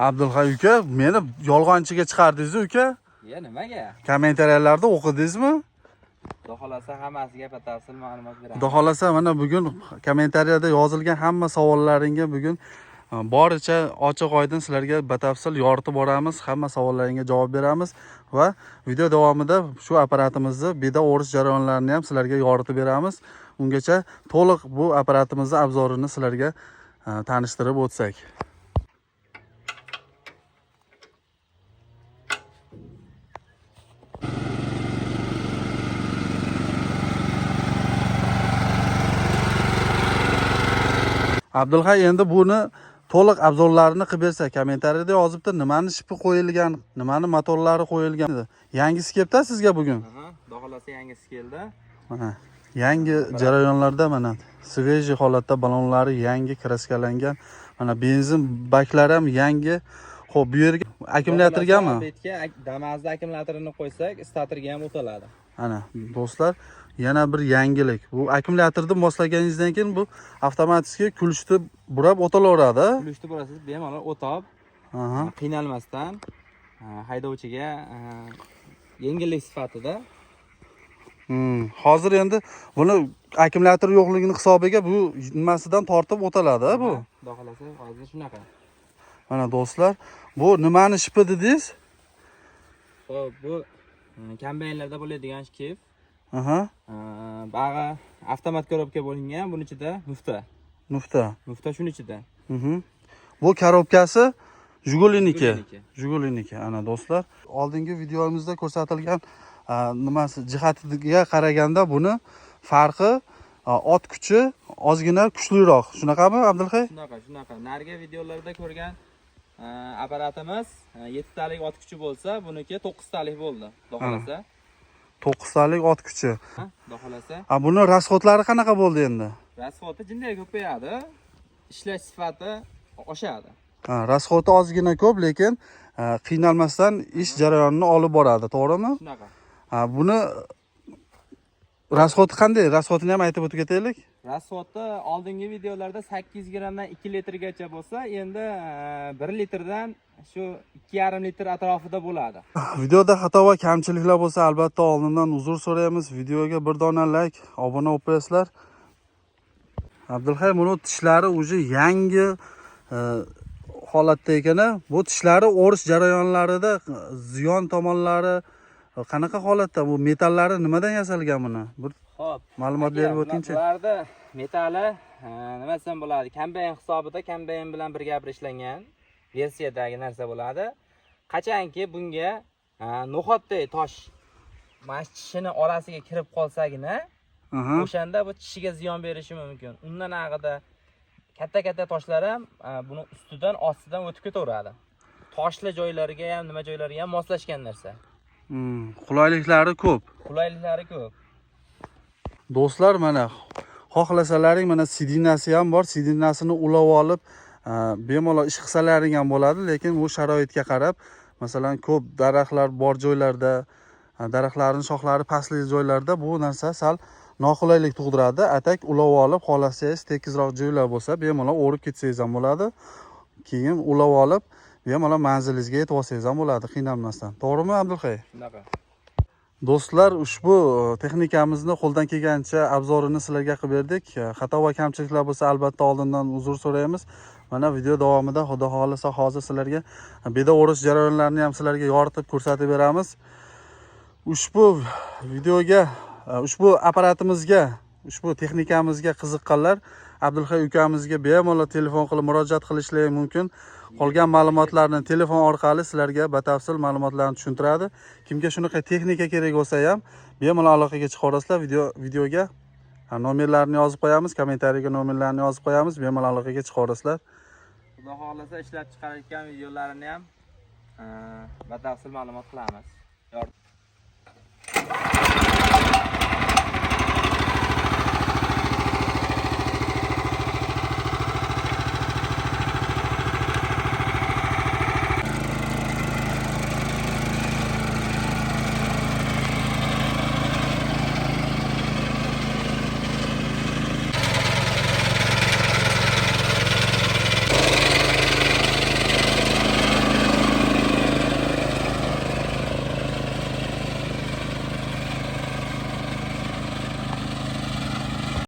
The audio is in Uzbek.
Abdulhay uka, meni yolg'onchiga chiqardingiz uka. Ya nimaga? Kommentariyalarda o'qidingizmi? Xudo xolasa hammasiga batafsil ma'lumot beramiz. Xudo xolasa mana bugun kommentariyada yozilgan hamma savollaringga bugun boricha ochiq oydin sizlarga batafsil yoritib boramiz, hamma savollaringga javob beramiz va video davomida shu apparatimizni beda o'rish jarayonlarini ham sizlarga yoritib beramiz. Ungacha to'liq bu apparatimizni abzorini sizlarga tanishtirib o'tsak. Abdulhay, endi buni to'liq abzorlarini qilib bersa, kommentariyada yozibdi, nimani shipi qo'yilgan, nimani motorlari qo'yilgan. Yangisi kelibdi sizga bugun. Xudo xolasa yangisi keldi. Mana yangi jarayonlarda mana svejiy holatda ballonlari yangi kraskalangan. Mana benzin baklari ham yangi. Xo'p, bu yerga akkumulyatorgami? Bu yerga Damazda akkumulyatorini qo'ysak, statorga ham o'taladi. Ana do'stlar, yana bir yangilik. Bu akkumulyatorni moslaganingizdan keyin bu avtomatik kulishni burab o'tilaveradi. Kulishni burasiz, bemalol o'tib, qiynalmasdan haydovchiga yengillik sifatida. Hozir endi buni akkumulyator yo'qligini hisobiga bu nimasidan tortib o'taladi bu. Xudo xolasa hozir shunaqa. Mana do'stlar, bu nimani shipi dedingiz? Xo'p, bu kombaynlarda bo'ladigan shkif. Bag'i avtomat korobka bo'lingan, buning ichida mufta. Mufta. Mufta shuning ichida. Bu korobkasi Jiguliniki. Jiguliniki. Ana do'stlar, oldingi videomizda ko'rsatilgan nimasi jihatiga qaraganda buni farqi ot kuchi ozgina kuchliroq. Shunaqami Abdulhay? Shunaqa, shunaqa. Narigi videolarda ko'rgan apparatimiz 7 talik ot kuchi bo'lsa, buniki 9 talik bo'ldi. Xudo xolasa. 9 talik ot kuchi. Xudo xolasa. Buni rasxodlari qanaqa bo'ldi endi? Rasxodi jinday ko'payadi. Ishlash sifati oshadi. Rasxodi ozgina ko'p, lekin qiynalmasdan ish jarayonini olib boradi, to'g'rimi? Shunaqa. Buni rasxodi qanday? Rasxodini ham aytib o'tib ketaylik. Rasxodi oldingi videolarda 800 grammdan 2 litrgacha bo'lsa, endi 1 litrdan shu 2,5 litr atrofida bo'ladi. Videoda xato va kamchiliklar bo'lsa, albatta oldindan uzr so'raymiz. Videoga bir dona like, obuna bo'lib qo'yasizlar. Abdulhay, buni tishlari уже yangi holatda ekan. Bu tishlari o'rish jarayonlarida ziyon tomonlari qanaqa holatda? Bu metallari nimadan yasalgan buni? Bir Xo'p, ma'lumot berib o'tingchi. Bularda metali nima desam bo'ladi? Kombayn hisobida kombayn bilan birga bir ishlangan versiyadagi narsa bo'ladi. Qachonki bunga no'xatday tosh mana shu tishini orasiga kirib qolsagina, o'shanda bu tishiga ziyon berishi mumkin. Undan ag'ida katta-katta toshlar ham buni ustidan, ostidan o'tib ketaveradi. Toshli joylariga ham, nima joylariga ham moslashgan narsa. Qulayliklari ko'p. Qulayliklari ko'p. Do'stlar, mana xohlasalaring mana sidinasi ham bor. Sidinasini ulab olib, bemalol ish qilsalaring ham bo'ladi, lekin bu sharoitga qarab, masalan, ko'p daraxtlar bor joylarda, daraxtlarning shoxlari pastli joylarda bu narsa sal noqulaylik tug'diradi. Atak ulab olib, xohlasangiz tekisroq joylar bo'lsa, bemalol o'rib ketsangiz ham bo'ladi. Keyin ulab olib, bemalol manzilingizga yetib olsangiz ham bo'ladi, qiynalmasdan. To'g'rimi Abdulhay? Shunaqa. Do'stlar, ushbu texnikamizni qo'ldan kelgancha abzorini sizlarga qilib berdik. Xato va kamchiliklar bo'lsa, albatta oldindan uzr so'raymiz. Mana video davomida Xudo xolasa hozir sizlarga beda o'rish jarayonlarini ham sizlarga yoritib ko'rsatib beramiz. Ushbu videoga, ushbu apparatimizga, ushbu texnikamizga qiziqqanlar Abdulhay ukamizga bemalol telefon qilib murojaat qilishlari mumkin. Qolgan ma'lumotlarni telefon orqali sizlarga batafsil ma'lumotlarni tushuntiradi. Kimga shunaqa texnika kerak bo'lsa ham bemalol aloqaga chiqarasizlar. Videoga nomerlarini yozib qo'yamiz, kommentariyaga nomerlarini yozib qo'yamiz, bemalol aloqaga chiqarasizlar. Xudo xolasa ishlab chiqarayotgan videolarini ham batafsil ma'lumot qilamiz.